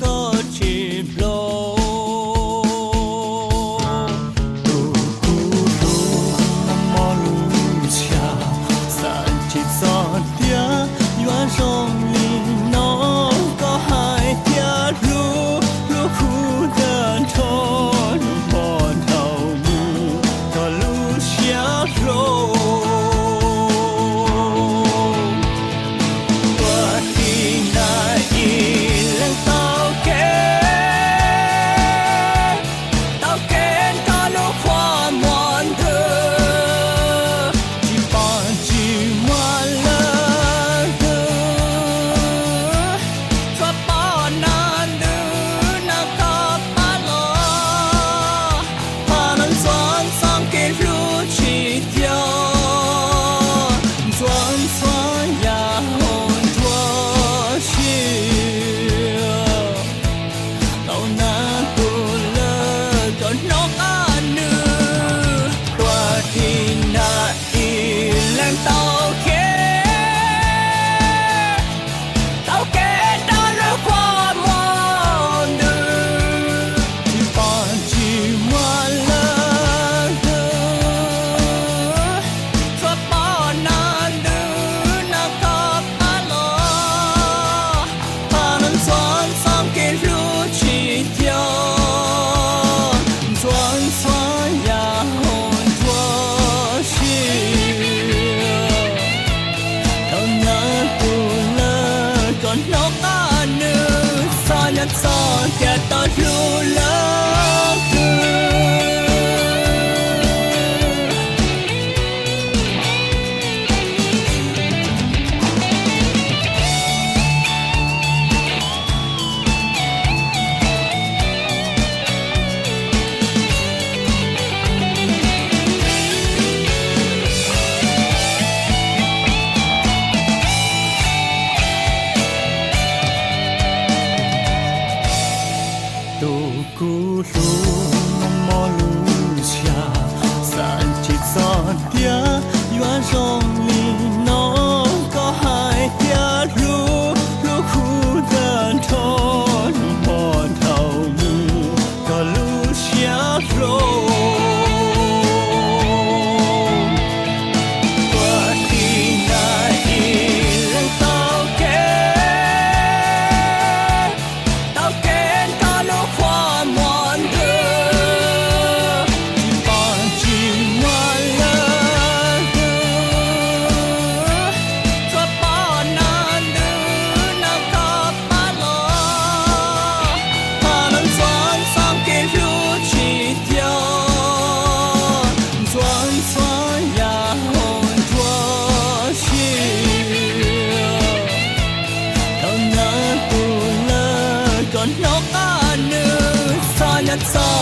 koj tsis nplo. Tus kuv hlub, mob lub siab, xav tsis txog tias yuav zoo li no. Koj hais tias hlub, hlub kuv tag nrho, nws pom dhau mus koj lub siab hlob. Tuaj tim no ib leeg taug kev, taug kev nrog lub qhua muag ntws, tsis pom tsis muaj leej twg, tsuas pom nas ntws nas koj pab los. Pab los ntxuav ntxoo kev hlub tsis tiag, ntxuav ntxhua yam hau nruab siab. Tau nas tus lawm koj hnov qab nws. Tuaj tim no ib leeg taug kev, taug kev nrog lub qhua muag ntws, tsis pom tsis muaj leej twg, tsuas pom nas ntws nas koj pab los. Pab los ntxuav ntxoo kev hlub tsis tiag, ntxuav ntxhua yam hau nruab siab. Tau nas tus lawm koj hnov qab nws, xav nyob txog tias tau hlub leej twg. Tus kuv hlub, mob lub siab, xav tsis txog tias yuav zoo li no. Koj hais tias hlub, hlub kuv tag nrho, nws pom dhau mus koj lub siab hlob. Tuaj tim no ib leeg taug kev, taug kev nrog lub qhua muag ntws, tsis pom tsis muaj leej twg, tsuas pom nas ntws nas koj pab los. Pab los ntxuav ntxoo kev hlub tsis tiag, ntxuav ntxhua yam hau nruab siab. Tau nas tus lawm koj hnov qab nws, xav nyob txog